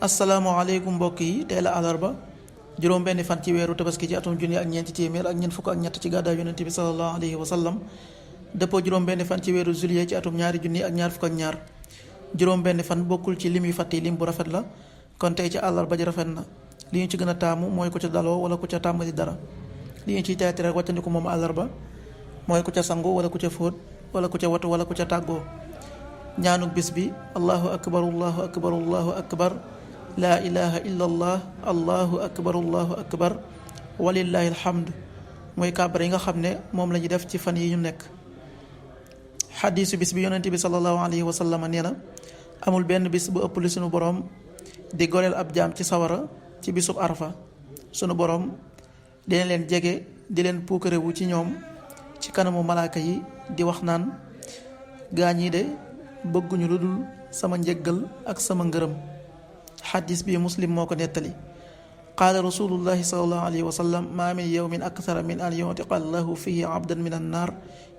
asalaamaaleykum mbokk yi tey la àllarba juróom benn fan ci weeru tabaski ci atum junni ak ñeenti téeméer ak ñeent fukk ak ñett ci gàddaay yonent bi sallallahu alayhi wa sallam dëppoo juróom benn fan ci weeru juillet ci atum ñaari junni ak ñaar fukk ak ñaar juróom benn fan bokkul ci lim yu fàtte lim bu rafet la kon tey ci àllarba ji rafet na li ñu ci gën a taamu mooy ku ca daloo wala ku ca tàmbali dara li ñu ciy teeti rek wàccandiku moom àllarba mooy ku ca sangu wala ku ca fóot wala ku ca watu wala ku ca tàggoo ñaanuk bis bi allahu akbar allahu akbar allahu akbar laa ilaha illa allah allahu akbar walillahi alhamd mooy kàbbar yi nga xam ne moom la ñuy def ci fan yi ñu nekk. xadiisu bis bi yonent bi sallallahu alayhi wa sallam nee na amul benn bis bu ëpp li sunu boroom di goreel ab jaam ci sawara ci bisub arafa sunu boroom dina leen jege di leen puukarewu ci ñoom ci kanamu malaaka yi di wax naan gaa ñii de bëgguñu lu dul sama njëggal ak sama ngërëm. xadis bi muslim moo ko nettali. qaala rasulullahi salallahu alayhi wa sallam maa min yawmin akthara min an yutiqa allahu fihi abdan min annaar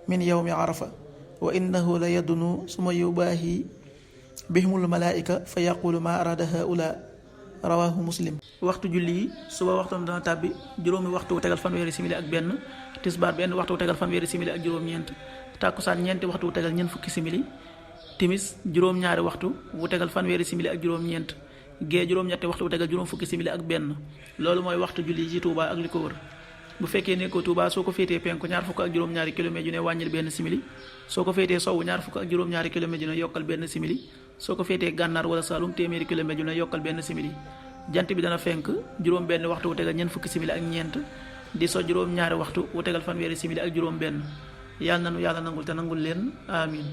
min yawmi arafa wa innahu la yadunu suma yubaahi bihimul malaika fa yaqulu ma arada haula rawahu muslim. waxtu julli yi suba waxtam dana tàbbi juróomi waxtu wu tegal fanweeri simili ak benn, tisbaar benn waxtu wu tegal fanweeri simili ak juróom-ñeent, tàkkusaan ñeenti waxtu wu tegal ñeent fukki simili, timis juróom-ñaari waxtu wu tegal fanweeri simili ak juróom-ñeent, gee juróom-ñetti waxtu wu tegal juróom fukki simili ak benn. loolu mooy waxtu julli ci Touba ak li ko wër. bu fekkee nekkoo Touba soo ko féetee penku ñaar fukk ak juróom-ñaari kilomètre yu ne wàññil benn simili, soo ko féetee sowwu ñaar fukk ak juróom-ñaari kilomètre yu ne yokkal benn simili, soo ko féetee gànnaar wala Saalum téeméeri kilomètre yu ne yokkal benn simili. jant bi dana fenk juróom benn waxtu wu tegal ñeent fukki simili ak ñeent, di so juróom-ñaari waxtu wu tegal fanweeri simili ak juróom benn. yàlla nanu yàlla nangul te nangul leen amin.